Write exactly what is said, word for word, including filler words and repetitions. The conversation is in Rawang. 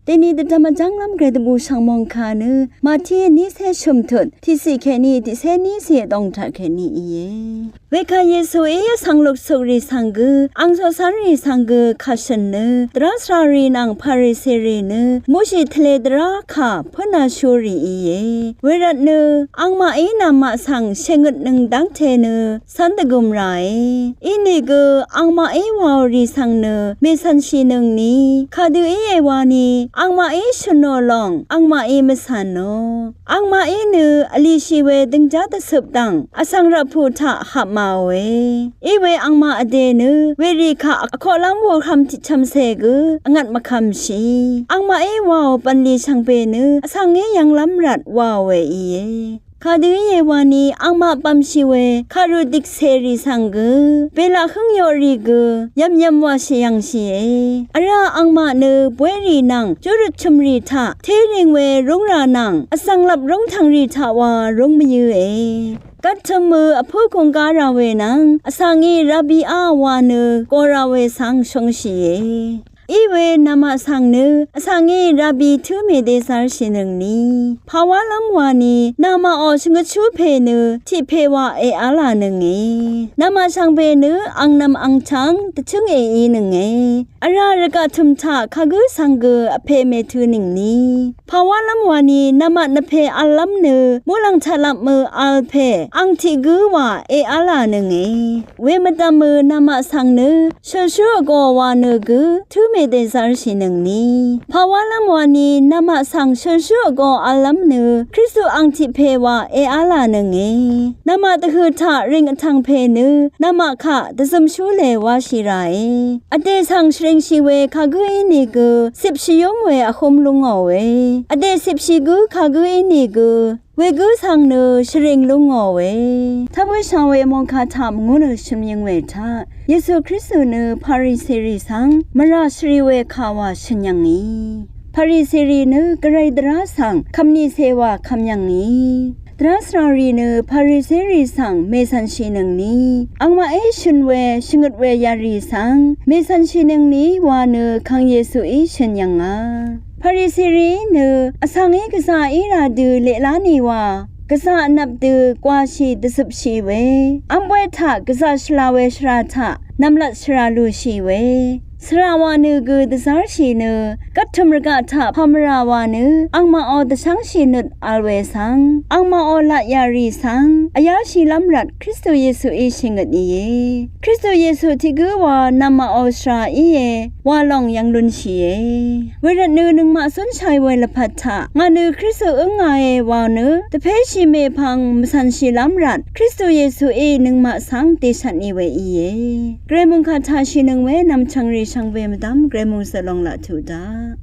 Deni dvdvm vjv́nglv́m gvray dvbù shv̀ngmòng kà nø Mati vní cé shø̀m tut tiqciq kèní tiqcé vní cé vdòng taq kèní íe. Wekà Yesuí vsvng luksuk rì svng gø ang coqcv́nrì svng gø kàshø̀n nø dvrá svrarì nvng Pariserì nø muqshì tvlē dvrá kà pǿnashúrì íe. Wervt nø angmaqí namaq svng shèngøtnøng dv́ngte nø cv́n dvgøm ràe. Inìgø angmaqí wàò rì svng nø mècv̀nshìnøngni kadø íe wani angmaqí shø̀nò lòng angmaqí mvcv̀nò. Angmaqí nø vlishì we døngjá dvcøp dv̀ng vsvng rvtpuq taq hapmàòe. Iwe angmaq vdè nø werì kaq vkoqlv́m wohvm tiqchv̀mcè gø vngvt mvkv̀mshì. Angmaqí wàò bv̀nlì shvngbe nø vsvngí yv̄nglv́m rvt wàòe íe. Kadø íe wani angmaq bv̀mshì we kàru dikcèrì svng gø belaq hǿng yoqrì gø yv̀myv̀m wàshì yv̀ngshìe. Vrá angmaq nø bwérì nvng júrøt chø̀mrì taq téring we rúngrà nvng vsvng lap rúngtv̀ngrì taq wa rúng mvyǿe. Gvttø̀mø vpǿ kung gá rà we nvng vsvngí Rabiá wa nø gø rà we svng shúngshìe. Iwe namaq svng nø vsvngí Rabi tǿ mèdezv́rshìnøngni pàwálv́m wani namaqò shvngøtshú pè nø tiq pè wa èálànønge. Namaq shvngbe nø angnv̄m angchv́ng dvchǿng èínønge. Vrá rvgaq tø̀m taq kagǿ svng gø vpè mètø̄nøngni pàwálv́m wani namaq nvpè v̄llv́m nø muqlàng taqlapmø v̄l pè ang tiq gǿ wa èálànønge. Wemvdv̀mø namaq svng nø shølshú vgō wa nø gø tǿ mèdèzv́rshìnøngni pàwálv́m wani namaq svng shølshú vgō v̄llv́m nø Kristu ang tiq pè wa èálànønge. Namaq dvhø̀ taq rìng vtv̀ng pè nø namaq kaq dvzømshú lè wáshì ràe. Vdè svng shvringshì we kagǿ ínìgø cipshì yúng we vhúm lúngòe. Vdè cipshì gǿ kagǿ ínìgø wegǿ svng nø shvring lúngòe. Tvbǿshà we mòngkà taq mvngú nø shø̀myøng we taq Yesu Kristu nø Pariserì svng mvrà shvrì we kà wa shø̀n yv̀ngì. Pariserì nø gvray dvrá svng kv̀mnìcè wa kv̀m yv̀ngì. Dvrá svrarì nø Pariserì svng mècv̀nshìnøngni angmaqí shø̀n we shvngøt we yarì svng mècv̀nshìnøngni wa nø kàng Yesuí shø̀n yv̀ngà. Pariserìí nø vsvngí gvzà í rà dø leqlá nì wa gvzà vnvp dø gwàshì dvzøpshì we v́m bóy taq gvzà shvla we shvra taq nv̀mlat shvra lùshì we svra wa nø gø dvzv́rshì nø gvttø̀m rvgaq taq pàmvrà wa nø angmaqò dvshv́ngshì nøt vl we svng angmaqò laq yarì svng vyáshìlv́m rvt Kristu Yesuí shèngøt ìe. Kristu Yesu tiq gǿ wa namaqò shvra íe wa lòng yv̄ng lunshìe. Wervt nø nøngmaq zúnshàì we lvpat taq ngà nø Kristu ǿngāe wa nø dvpéshì mèpvng mvcv̀nshìlv́m rvt Kristu Yesuí nøngmaq svng dèshvt nì we íe. Gvray mòngkà taq shìnøng we nv̀mchv̀ngrì shvngbe mvdv́m gvray mòngsø long laq tuq daq.